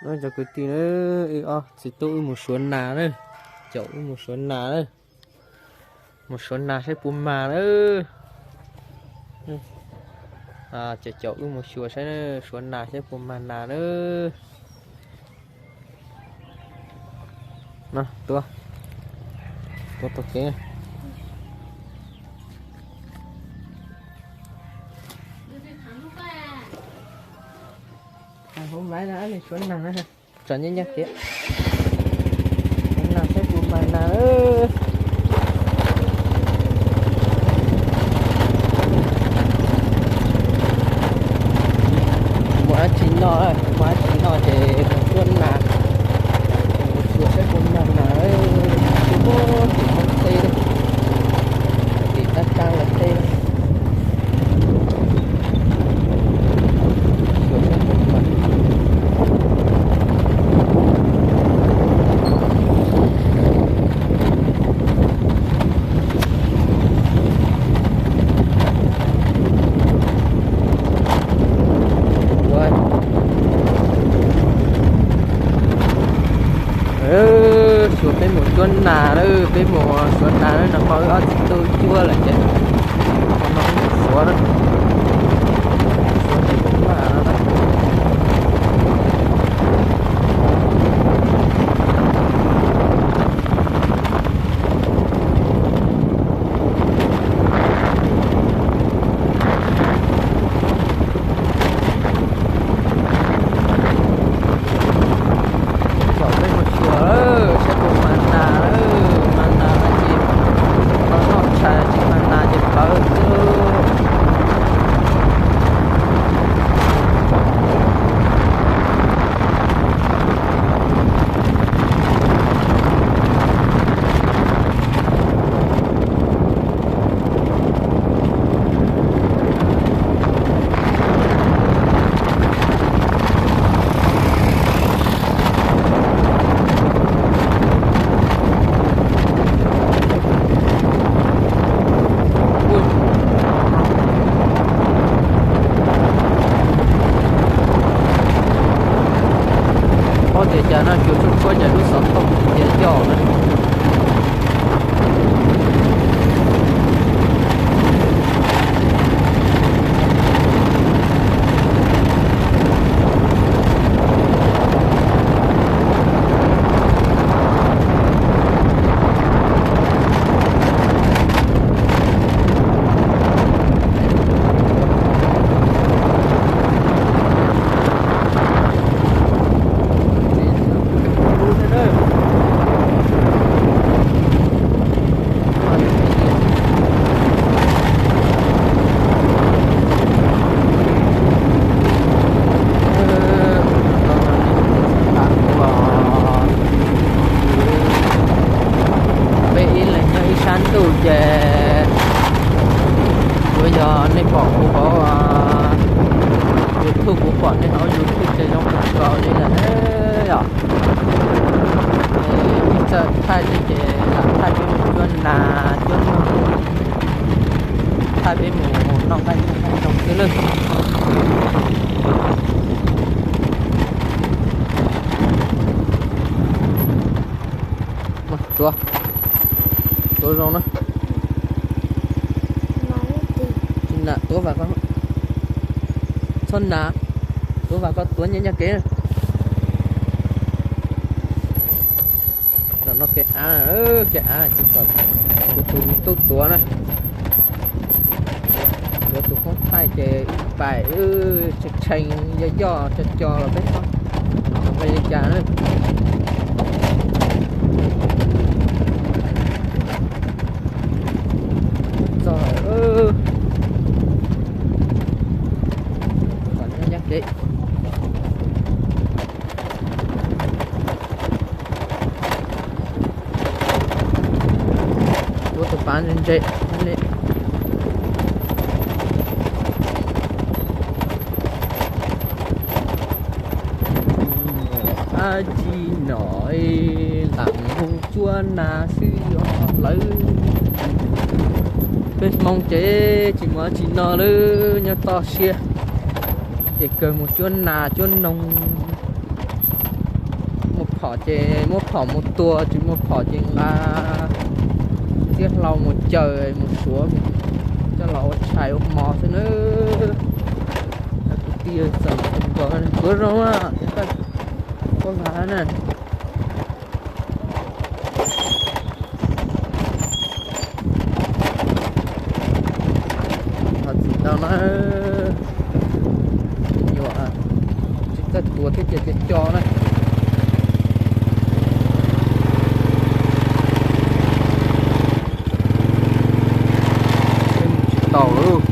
Cov kwv tij na, wb ob txiv tub wb mus suav nas na, caum wb mus suav nas na, mus suav nas saib puas mag na. Ces caum wb mus xyuas saib, suav nas saib puas mag nas na. No, tuav, tuav tau kev. Hauv maiv no suav nas, tso nyob nyob kev, suav nas saib puas mag nas. Mus dab tsi no, mus dab tsi no ces mus suav nas, mus xyuas saib puas mag nas. Tim Hmoob, tim Hmoob teb, tim Thaib Tsav los teb. Xyuas peb mus cuab nas lawm, peb mus suav nas lawm, nag hmo wb ob txiv tub cuab lawm ces nag hmo no wb mus suav na. Suav ces kuj mag no na. Caum peb mus xyuas saib puas mag nas, mag nas no ces tau noj tshais, tsis mag nas ces plawv xwb. Ob tias cas no cuag tshuaj tshuab cas lub xov tooj cia yoj na. Peb ib leeg nyob ib sab ntuj ces kuv yog nej pom kuv hauv YouTube, kuv pom nej hauv YouTube ces zoo kawg nkaus li lawm os. Txawm thaij li ces lam thaij peb mus cuab nas cuab noog, thaij peb mus noj nqaij noj noog xwb nawb. Tuav, tuav zoo na. Tsis nam, tuav vas, txhob nam, tuav vas koj tuav nyob nyob kev. Los no kev av, kev av tsis kom kuv tus me tub tuav na. Tuav tus koob thaij ces ib pais tshee tshee yoj yoj co co los peb txhob nqa li cas na. Txog, kom nyob nyob kev. Tuav tus pav ntse ntse li. Ab tsi nom, lam mus cuab nas xwb os lawv. Peb Hmoob ces tsis mus dab tsi no lawm, nyob toj siab ces kawg mus cuab nas cuab noog. Phom ces muab phom mus tua, tsis muaj phom ces nqa txiab hlau mus caws mus suav coj los ua tshais ua hmo xwb nawb. Kwv tij txawm mus nrog kuv zoo na, kuv lag na. Ho tsis tau na, yuav tsis txawj tuav thiab ces co co na. Tsis tau lawm.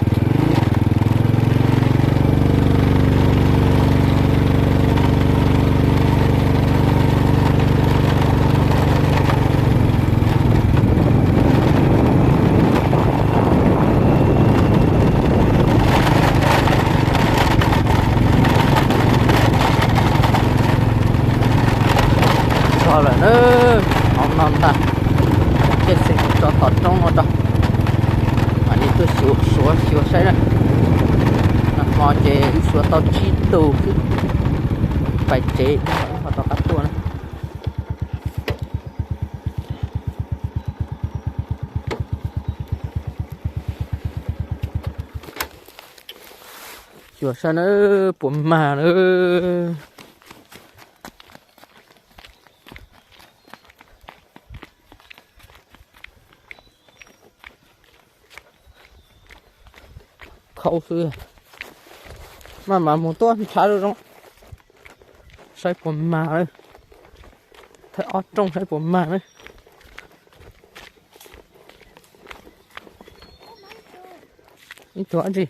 Txog lawm na, hauv no ntag. Caij xeem mus tso tom roob no tso. Mam li tuaj xyuas suav xyuas saib na. Nag hmo ces wb suav tau tsib tus xwb. Pais tsev ho rov qab tuaj na. Xyuas saib na, puas mag na. Khaub xwb. Maj mam mus tuaj nrhav zoo zoo, saib puas mag na. Thawj ob rooj saib puas mag na. Ib tug dab tsi?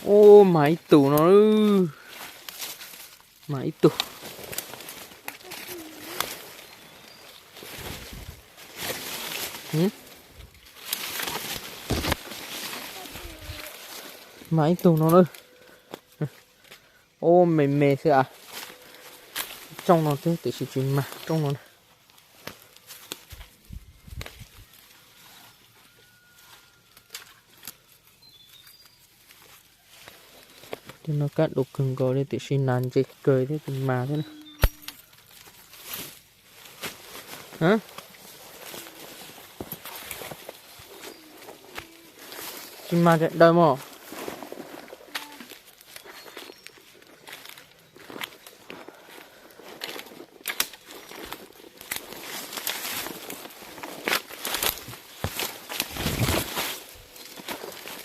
Ub, mag ib tug no. Mag ib tug. Mag ib tug no na. Ub, me me xwb a. Rooj no thiab tiam sis tsis mag rooj no na. Cov no kab du kawg nkaus li tiam sis nas ntse kawg thiab tsis mag thiab na. Tsis mag daim daws mog.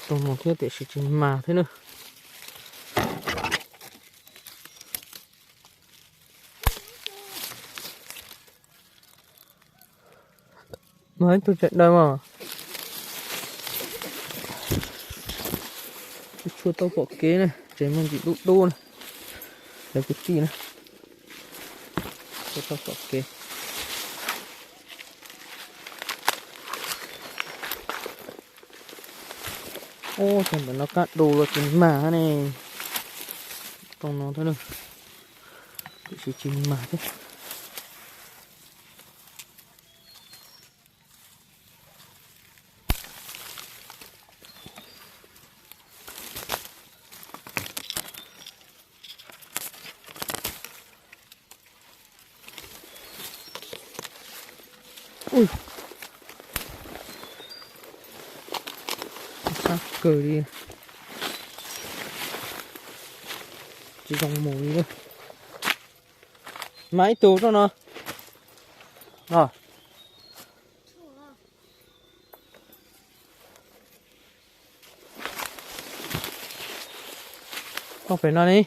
Tau mus thiab tiam sis tsis mag thiab na. Mag ib tug tseem daws mas. Tshua tau pom kev na, tsev muaj ntsis dub dub na. Lawv kwv tij na. Tshua tau pom kev. Ub, cov ntawm no kab du los tsis mag ne. Rooj no thiab na. Tiam sis tsis mag thiab. Ui, sab kawg li. Tsis zoo mus li. Mag ib tug rooj no. Os. Koj pem no ne.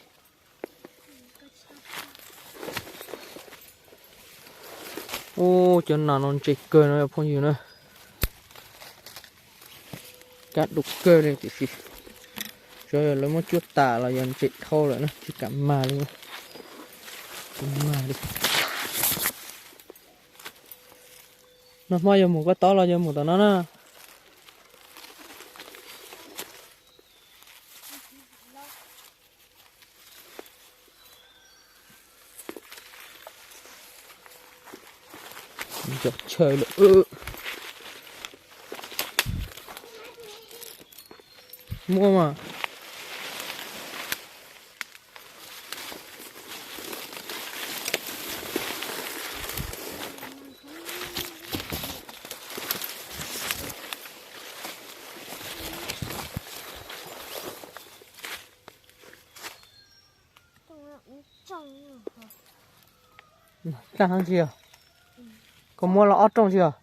Ub, cov nas no ntse kawg no phooj ywg na. Kab du kawg li tiam sis xyov yog lawv muab cuab tas los yog ntse dhau lawm na, tsis kam mag li. Tsis mag li. Nag hmo yog mus koj tob los yog mus tom no na? Nco chaw lawm. Muaj mas. Tag tsi os? Koj muab los ob rooj tsi os?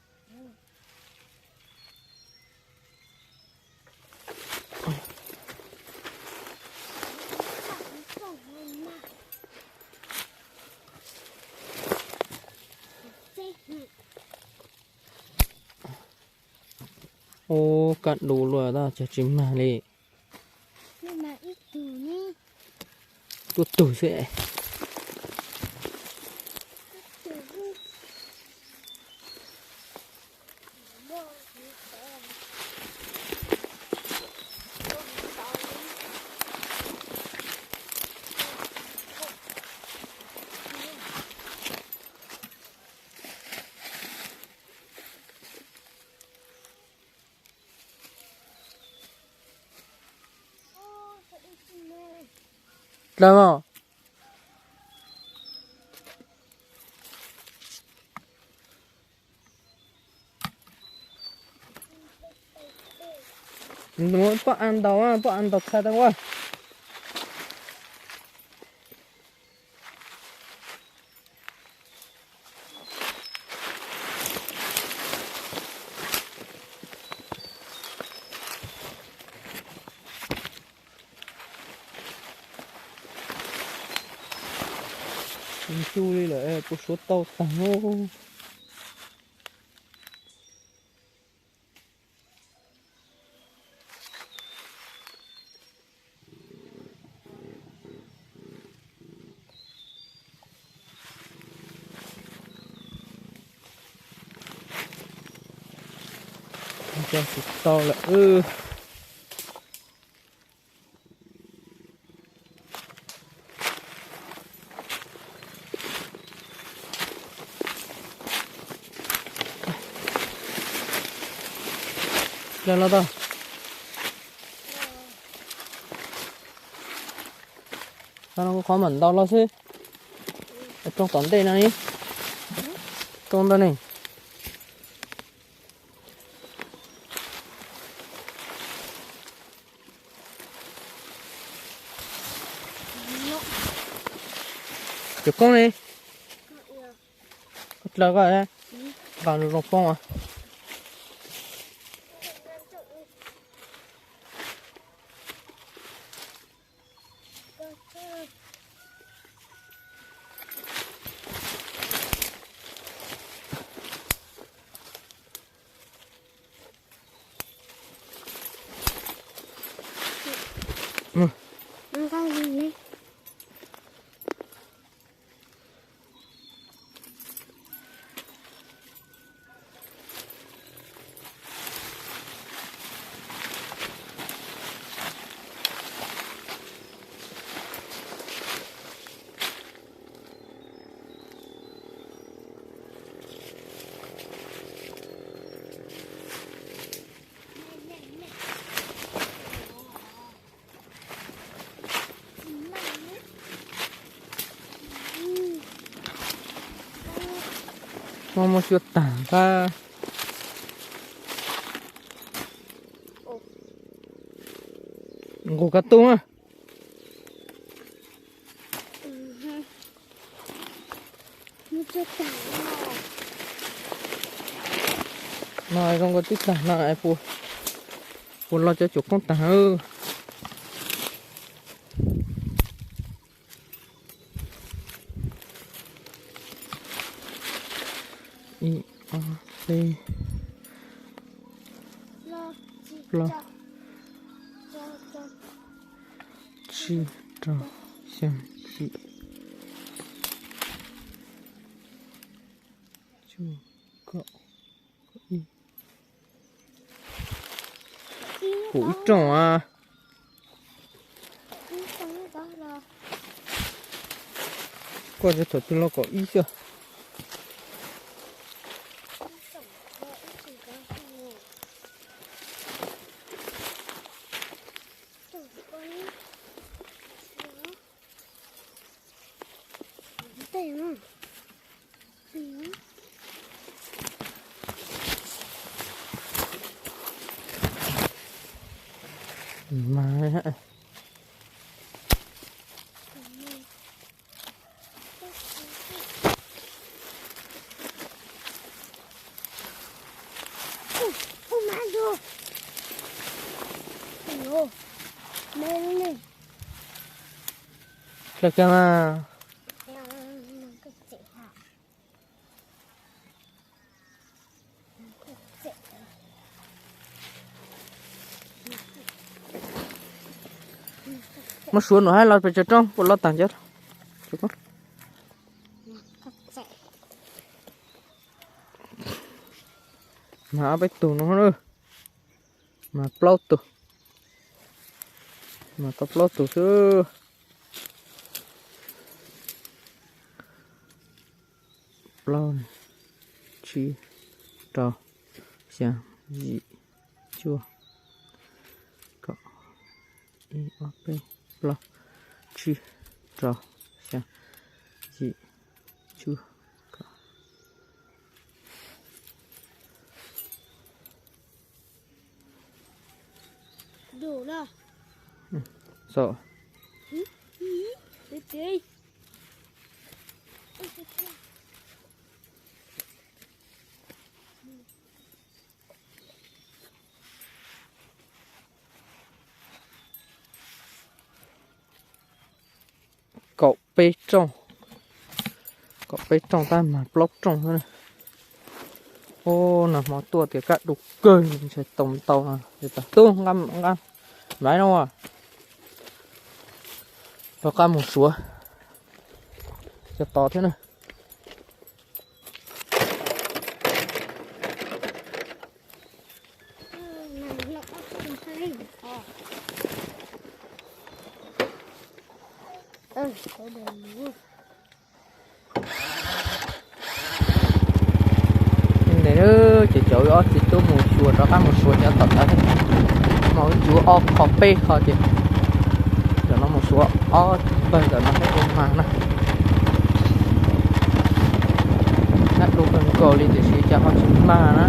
Ub, kaj du luaj, tab cov tsis mag li. Tuaj tug xwb. Dlawg os. Pob av ntaus, pob av ntaus txhais tau ua. Tsis ntuj li lawm, puas suav tau tag. Coj tsis tau lawm. Los tau. Qhov mam ntaus los xwb. Rooj tom ntej no, rooj ntawd ne. Cov koob ne, koj dlaws koj, nqa zoo zoo poob as. Muaj muaj xyuas tag nqaj. Nqus kab tub na. No zoo nkaus twb tag no, puas los cov cuam koob tag. Ib, ob, peb, plaub, tsib, rau, xya, yim, cuaj, kaum, kaum ib. Kaum ib rooj a. Koj thaum twg los kaum ib xwb. Mas hle kiag mas. Muab suav nram hav los pes tsawg rooj puas los tag cov. Mas ob peb tug no, mas plaub tug, mas tau plaub tug xwb. Plaub, tsib, rau, xya, yim, cuaj, kaum, ib, ob, peb, plaub, tsib, rau, xya, yim, cuaj, kaum. Kaum peb rooj, kaum peb rooj tab mas plaub rooj xwb. Ub, nag hmo tuaj tias kaj dub kawg, ntshai tau ntau no, tub nqa, nqa, nqa no rov qab mus suav cov tod thiab na. Ces cov wb ob txiv tub mus suav rov qab mus suav cov tom ntawd, mas wb tsuav ob qho peb qho ces cov no mus suav ob pawg ntawm no thiab ua mag na. Kaj dub kawg nkaus li tiam sis cas ho tsis mag na.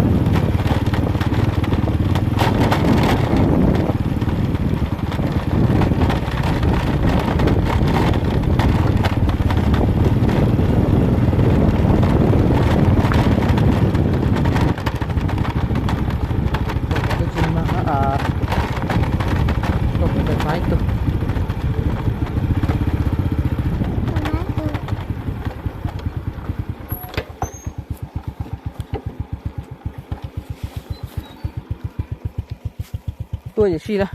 Tuaj yam sij na.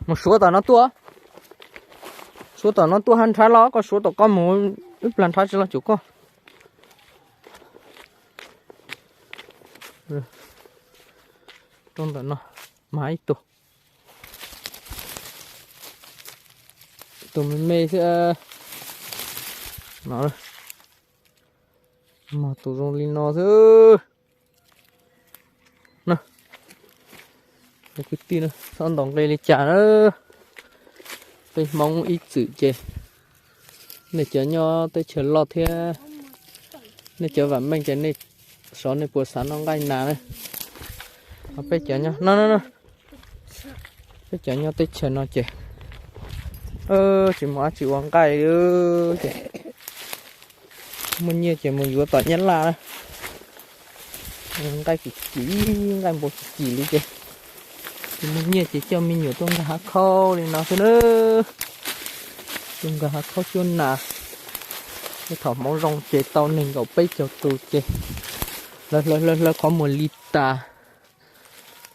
Mus suav tom no tuaj. Suav tom no tuaj hab nrhav los koj suav tom koj mus, ib plag nrhav tsis los cuag koj. Rau ntawm no mas ib tug, tus me me xwb no. Mas tus zoo li no xwb. Kwv tij, txhob ntaus nqi li cas na. Peb Hmoob ib txwm ces nej cov nyob teb chaws loj thiab nej cov vam meej ces nej xyov nej puas xav noj nqaij nas na. Ho peb cov nyob no, peb cov nyob teb chaws no ces tsis muaj dab tsi ua nqaij li ces muaj nyiaj ces mus yuav tom Nyab Laj na. Nqaij kim kim, nqaij npua kim kim li ces tsis muaj nyiaj ces coj me nyuam tuaj nkag hav khaub li no xwb na. Tuaj nkag hav khaub cuab nas. Tej thaum hmoov zoo ces tau nees nkaum peb caug tus ces hlawv hlawv hlawv hlawv qhov muag li tas.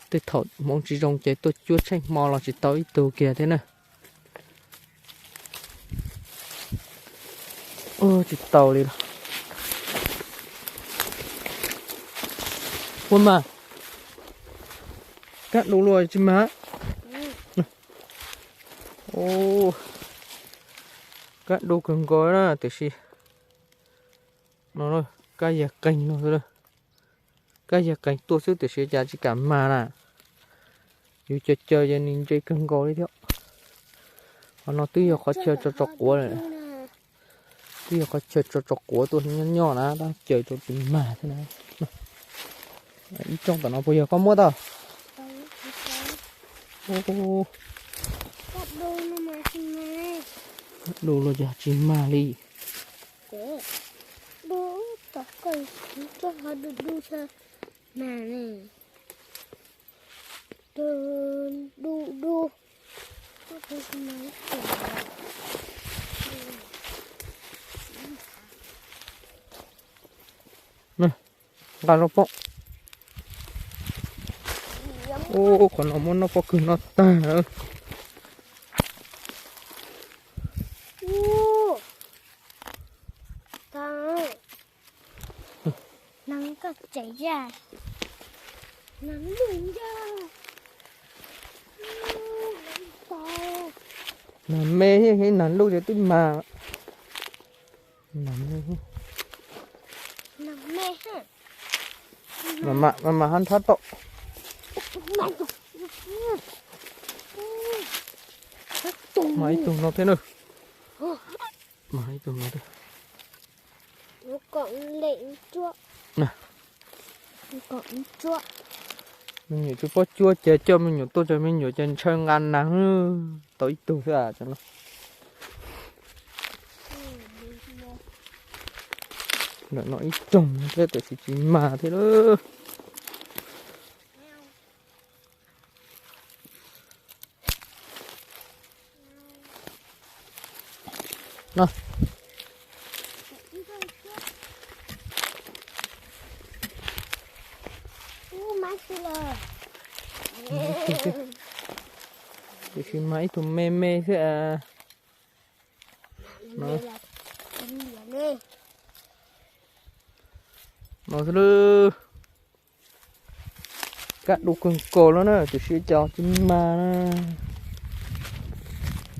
Tej thaum hmoov tsis zoo ces tuaj cuab tsheej hmo los tsis tau ib tug kiag thiab na. Tsis tau li los. Ua mas, kab du luaj tsis mas. Kab du kawg nkaus na tiam sis no kab yag qeeg no xwb. Kab yag qeeg tuaj xwb tiam sis cas tsis kam mag na. Yus caw caw ces nws ntse kawg nkaus li thiab. Qhov no twb yog qhov chaw tso tso quav lawm. Twb yog qhov chaw tso tso quav tuaj nyob nyob na tab caw rau tsis mag thiab na. Ib rooj tom no puas yog koj muab tau? Ub, du los yog tsis mag li. Du, tom koj du du, mag ne. Du, du, du. Nqa los pom. Ub, qhov no muab noj pob kws no tag. Nag me thiab, nag luj ces twb mag. Mas mam hab nrhab tau. Mas ib tug no thiab na. Mas ib tug no thiab. Me nyuam tsis paub cuab ces coj me nyuam tuaj, cov me nyuam ces ntshaw nqa nag. Tau ib tug xwb. Ntawm no ib roog thiab tiam sis tsis mag thiab lawm. Tiam sis mas ib tug me me xwb. No xwb lawm. Kaj du kawg nkaus lawm na, tiam sis cas tsis mag na.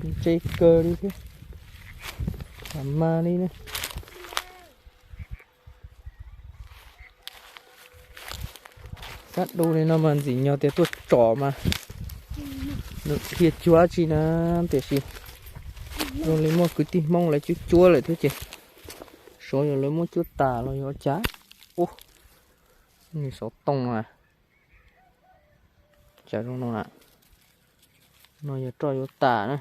Ntse kawg li thiab. Tsis mag li na. Kaj du li no mas ntxim nyog tias tuaj tsom mas nws dhia cuag dab tsi na, tiam sis zoo li muaj kwv tij Hmoob lawv cuab cuab lawm thiab ces xyov yog lawv muab cuab tas los yog cas. Ub, nws xov tooj no, cas zoo no na, no yog roj yuav tas na.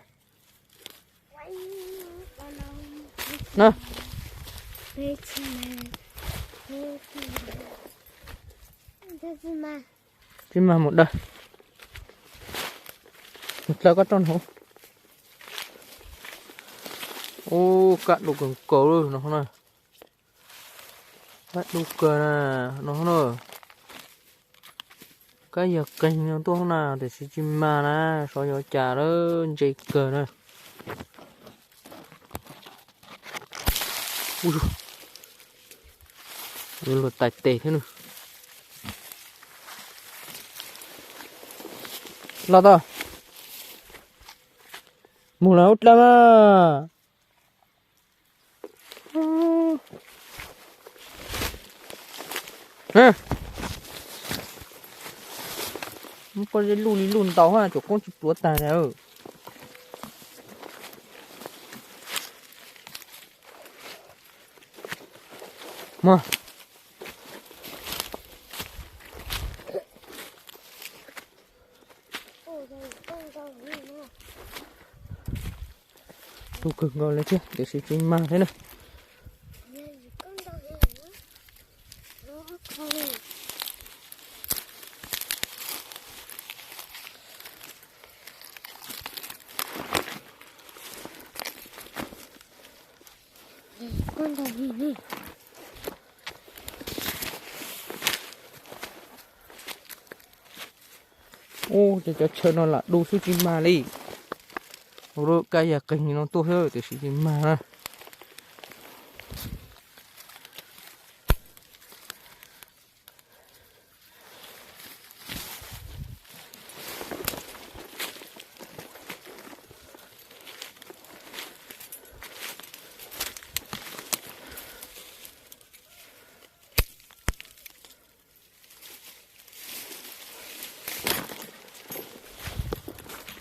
Na, tsis mag mus dawg, mus dlawb koj roj hauv. Ub, kaj du kawg nkaus lawm no na. Kaj du kawg na, no na. Kab yog qeeg no tuaj na, tiam sis tsis mag na, xyov yog cas lawm, ntse kawg na. Ub, yuav luag tais tes thiab na. Los tau, mus lawm ub dlawb mas. Muab koj zeb luj li luj ntau ha, tsuas koob tsis pluav tag na. Mas du kawg nkaus li thiab, tiam sis tsis mag thiab na. Ub, ces cov chaw no lam du xwb tsis mag li. Ua lub kab yag qeeg no tuaj xwb tiam sis tsis mag na.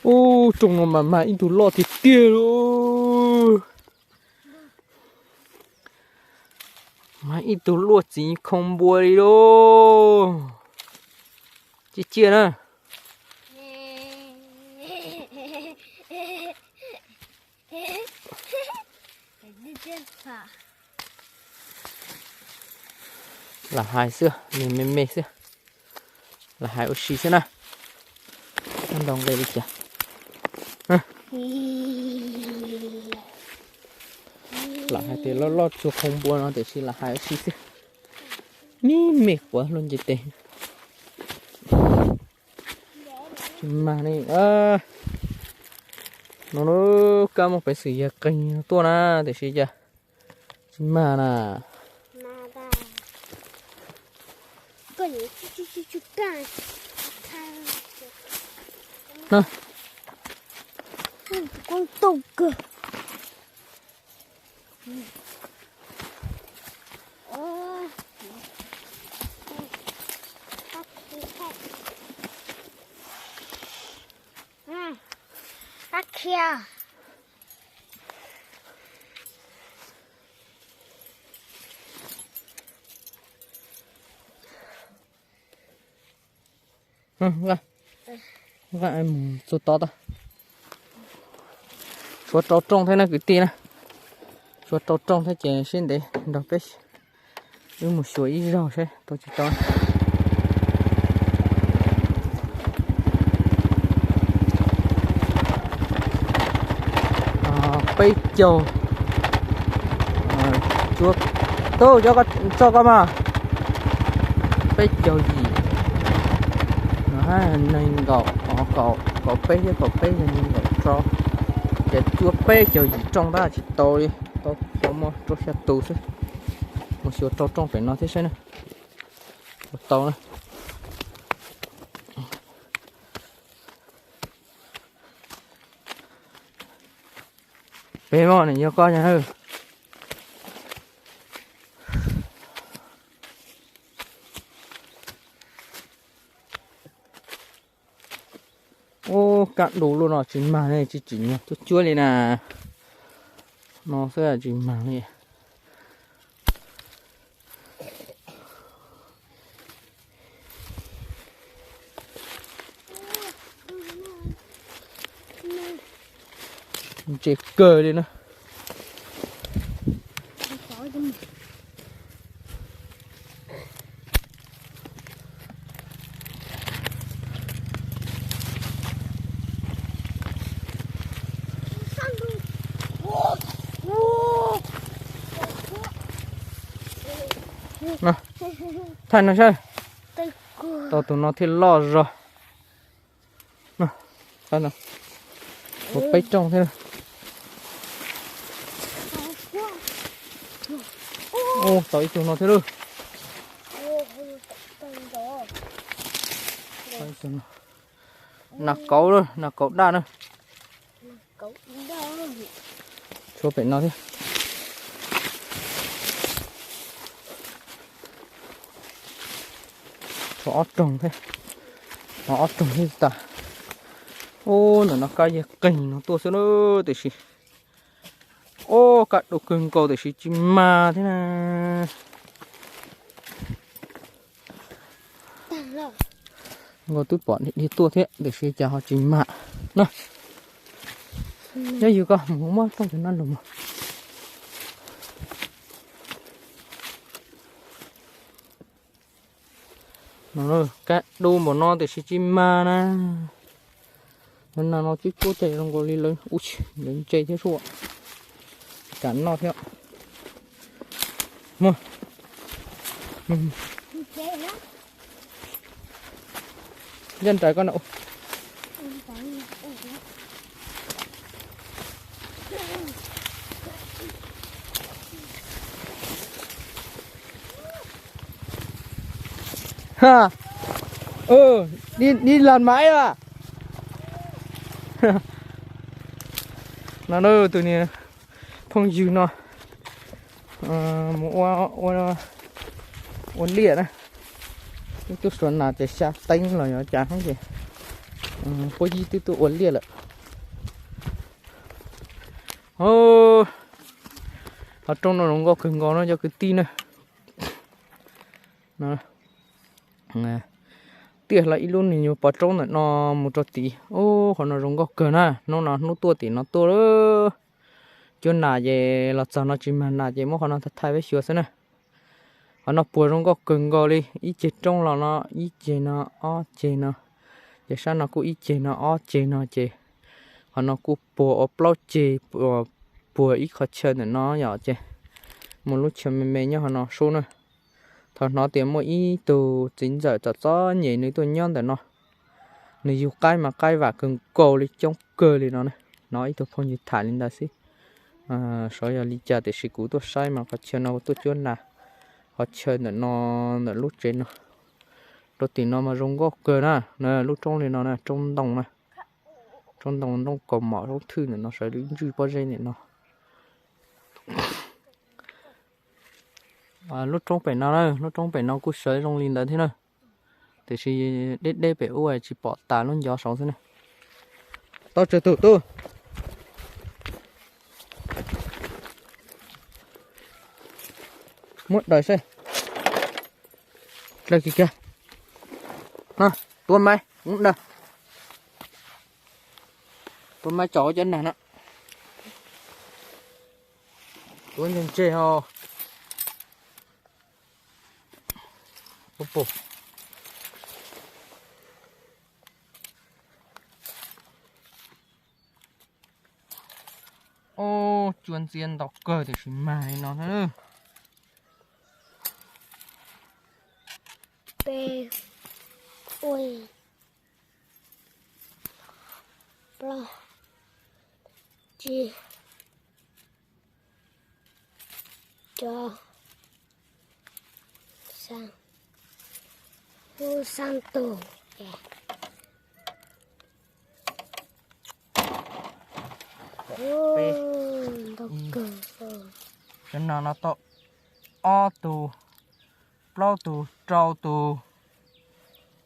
Ub, rooj no mas mag ib tug loj tiag tiag li. Mag ib tug luaj txiv khoo npua li lauj. Ciaj ciaj na. Lam hais xwb, me me me xwb. Lam hais ua si xwb na. Ntau nqe li cas? Lam hais tias loj loj tsuag qhov npua no tiam sis lam hais ua si xwb. Me me quav luaj nce tes. Tsis mag li. No kab muaj peev xwm yawg qeeg tuaj na, tiam sis cas tsis mag na. Qab khiav. Mus txug tod tod. Tshuav rau rooj thiab na kwv tij na. Tshuav rau rooj thiab ces sib ntev nrog peb. Wb mus xyuas ib zaug seb tau tsis tau. Peb caug. Tub, coj koj mas. Peb caug yim. Nees nkaum, kaum peb thiab kaum peb yog nees nkaum rau. Ces cuaj peb caug yim rooj tab tsis tau li, tau muaj rau xya tus xwb. Mus xyuas rau rooj pem no thiab saib na. Ua tau na. Peb mog, nws yog koj yog. Ub, kaj du lub no tsis mag li, tsis tsim nyog tuaj cuab li na. No xwb tsis mag li. Ntse kawg li na. Thaij no saib. Tau tus no thiaj loj zog. Ua peb rooj thiab. Ua tau ib tug no thiab lauj. Nas kauv, nas kauv daj na. Tshuav pem no thiab. Tshuav ob rooj thiab. Ob rooj thiab tas. Ub, ntawm no kab yawg qeeg no tuaj xwb na, tiam sis ub, kaj du kawg nkaus tiam sis tsis mag thiab na. Nkaus twb pom dhia tuaj thiab tiam sis cas ho tsis mag na. Nyob yus koj mus muab rooj tus no lug mus. Kaj du npaum no tiam sis tsis mag na. Lawv nas no cub cuab ces zoo nkaus li lawv ntse thiab sua. Kam noj thiab. Muaj. Ncaj nraim koj na. Ha, đi, đi làm máy à? No tus niag phooj ywg no mus ua, ua liaj na. Twb tuaj suav nas ces xya teev los yog cas ces puab yib twb tuaj ua liaj lawm. Qhov rooj no zoo nkauj kawg nkaus no cov kwv tij na. Tiaj hlo ib lub nws nyuag pov roob ntawm no mus rau tid. Ub, qhov no zoo nkauj kawg na, hnub no hnub tuaj tim no tuaj lawm. Cuab nas ces los txog no tsis mag nas ces muab qhov no thaij peb xyuas xwb na. Qhov no puas zoo nkauj kawg nkaus li, ib ceg roob los no, ib ceg no, ob ceg no, ces sab no kuj ib ceg no, ob ceg no ces qhov no kuj puas ua plaub ceg, puas ib qhov chaw ntawm no yom ces muaj lub chaw me me nyob qhov no sub na. Thaum hnov tias muaj ib tug txiv ntxawm txom txom nyem nws tuaj nyob ntawm no, nws yug qaib mas qaib vam kawg nkaus li, coob kawg li no na. Hnov ib tug phooj ywg tham li ntawd xwb. Xyov yog li cas tiam sis kuv tuaj saib mas qhov chaw no tuaj cuab nas, qhov chaw ntawm no, ntawm lub tsev no, rau tim no mas zoo nkauj kawg na. Lub roob li no na, roob ntoo na, roob ntoo, roob kaus mom, roob thwj ntawm no sawv ib ntswj pob zeb ntawm no. Lub roob pem no na, lub roob pem no kuj sawv zoo li ntawd thiab na, tiam sis deb deb pem ub tsis pom tas, lub ncov saud xwb na. Tau tsawg tus tub? Muab daws seb. Daws kiag kiag. Tuav maiv, tuav maiv tso cov nag no. Tuav ntse ntse ho. Ub, cua ntxiab ntau kawg tiam sis mag li no thiab. Peb, ua, plaub, tsib, rau, xya, ub, xya tus. Cov no no tau ob tug, plaub tug, rau tus,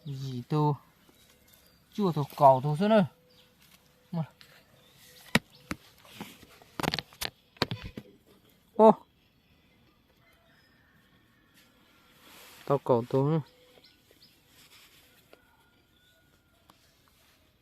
yim tus, cuaj tus, kaum tus xwb na. Ub, tau kaum tus.